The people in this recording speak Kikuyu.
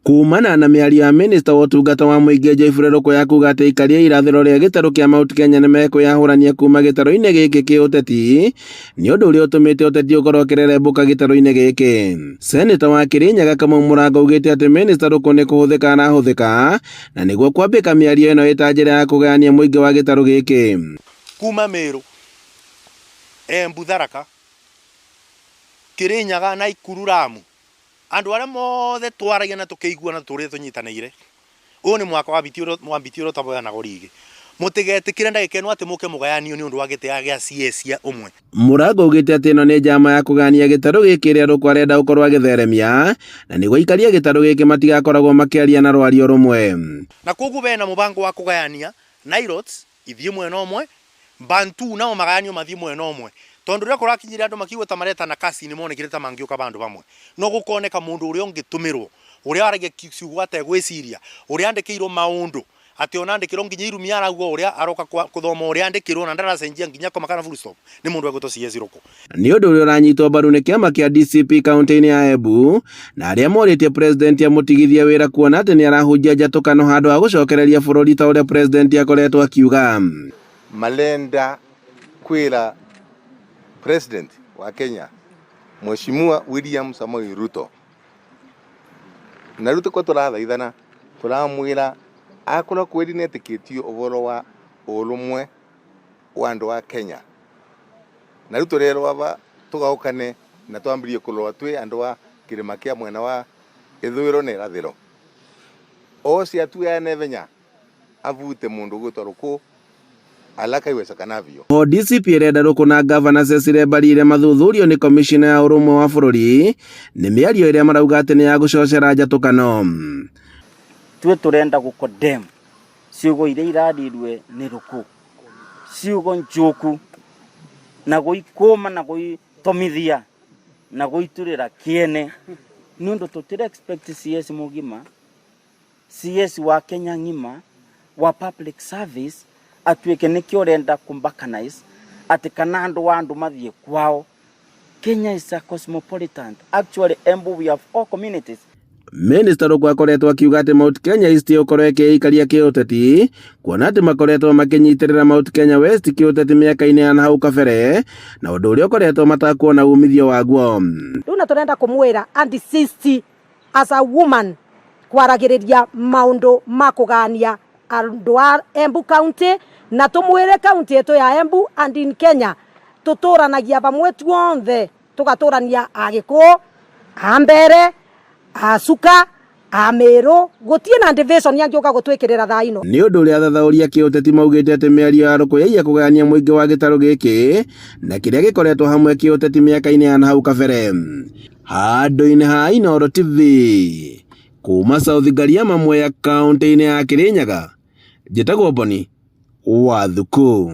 Kumana na mĩario ya minista wa ũtungata wa mũingĩ Geoffrey Ruku ya kuga atĩ aikari a irathĩro rĩa gĩtarũ kĩa Mount Kenya nĩmekwĩyahũrania kuma gĩtarũ-inĩ gĩkĩ kĩũteti nĩ ũndũ ũrĩa ũtũmĩte ũteti ũkorwo ũkĩrerembũka gĩtarũ-inĩ gĩkĩ. Seneta wa Kĩrĩnyaga Kamau Mũrango augĩte atĩ minista Ruku nĩ kũhũthĩka arahũthĩka na nĩguo kwambĩka mĩario ĩno ĩta njĩra ya kũgayania mũingĩ wa gĩtarũ gĩkĩ. Kuma Meru, Embu, Tharaka, Kĩrĩnyaga, Naikuru, Lamu, Andũ arĩa mothe twaragia na tũkĩiguana tũtũrĩte tũnyitanĩire. Ũyũ nĩ mwaka wa biti wa biti ũrĩa ũtaboyanagwo rĩngĩ. Mũtigetĩkĩre ndagĩka ĩno atĩ mũke mũgayanio nĩ ũndũ wa gĩtĩ gĩa CS ũmwe. Mũrango augĩte atĩ ĩno nĩ njama ya kũgayania gĩtarũ gĩkĩ ĩrĩa Rũkũ arenda gũkorwo agĩtheremia na nĩguo aikari a gĩtarũ gĩkĩ matigakoragwo makĩaria na rwario rũmwe. Na kwoguo bena mũbango wa kũgayania Nilotes ithiĩ mwena ũmwe, Bantu nao magayanio mathiĩ mwena ũmwe. Tondũ rĩrĩa kũrakinyire andũ makĩigua ta maretana kasi nĩ monekire ta mangĩũka bandũ bamwe. No gũkoneka mũndũ ũrĩa ũngĩtũmĩrwo, ũrĩa waragia ciugo ategwĩciria, ũrĩa andĩkĩirwo maũndũ, atĩ ona andĩkĩrwo nginya irumi arauga ũrĩa aroka kũthoma ũrĩa andĩkĩrwo na ndaracenjia nginya koma kana full stop, nĩ mũndũ egwĩtwo CS Rũkũ. Nĩ ũndũ ũrĩa ũranyitwo mbaru nĩ kĩama kĩa DCP kaunti-inĩ ya Embu na arĩa morĩtie president amũtigithie wĩra kuona atĩ nĩ arahunjia njatũkano handũ ha gũcokereria bũrũri ta ũrĩa president akoretwo akiuga. Malenda kwira president wa Kenya Mheshimiwa William Samoei Ruto na riu tuko turathaithana turamwira akorwo kweli netikitie uvoro wa urumwe wa andu a Kenya na riu turerwo ava tugaukane na twambirie kurorwa twi andu a kirima kia mwena wa ithuiro na irathiro ose atue nevenya avute mundu ugwitwa Ruku alaka iwezekanavyo. O DCP ĩrenda Ruku na ngavana Cecily Mbarire mathuthurio nĩ komishina ya ũrũmwe wa bũrũri nĩ mĩario ĩrĩa marauga atĩ nĩ ya gũcocera njatũkano. Tuĩ tũrenda gũ condemn ciugo iria iraririe nĩ Ruku, ciugo njũku na gũikũma na gũitomithia na gũiturĩra kĩene nĩ ũndũ tũtira expect CS mũgima, CS wa Kenya ng'ima wa public service atuĩke nĩkĩo ũrenda kũmbakanize atĩ kana andũ wa andũ mathiĩ kwao. Kenya is a cosmopolitan. Actually, Embu, we have all communities. Minista Ruku akoretwo akiuga atĩ Mount Kenya East ĩgũkorwo ĩkĩikaria kĩũteti kuona atĩ makoretwo makĩnyitĩrĩra Mount Kenya West kĩũteti mĩaka-inĩ ya nahau kabere na ũndũ ũrĩa ũkoretwo matakuona umithio waguo. Rĩu na tũrenda kũmwĩra and insist as a woman kwaragĩrĩria maũndũ ma kũgania andũ a Embu County na tũmwĩre county ĩtũ ya Embu and in Kenya tũtũranagia vamwe tuonthe, tũgatũrania Agĩkũyũ, a Mbere, a Cuka, a Mĩrũ, gũtirĩ na division angĩũka gũtwĩkĩrĩra thaa ino. Nĩ ũndũ ũrĩa athathaũri a kĩũteti maugĩte atĩ mĩario ya Ruku yaiya kũgayania mũingĩ wa gĩtarũ gĩkĩ na kĩrĩa gĩkoretwo hamwe kĩũteti mĩaka-inĩ ya nahau kabere. Handũ-inĩ ha Inooro TV kuma South Ngariama Mwea kaunti-inĩ ya Kĩrĩnyaga, njĩtagwo Boni wa Thuku.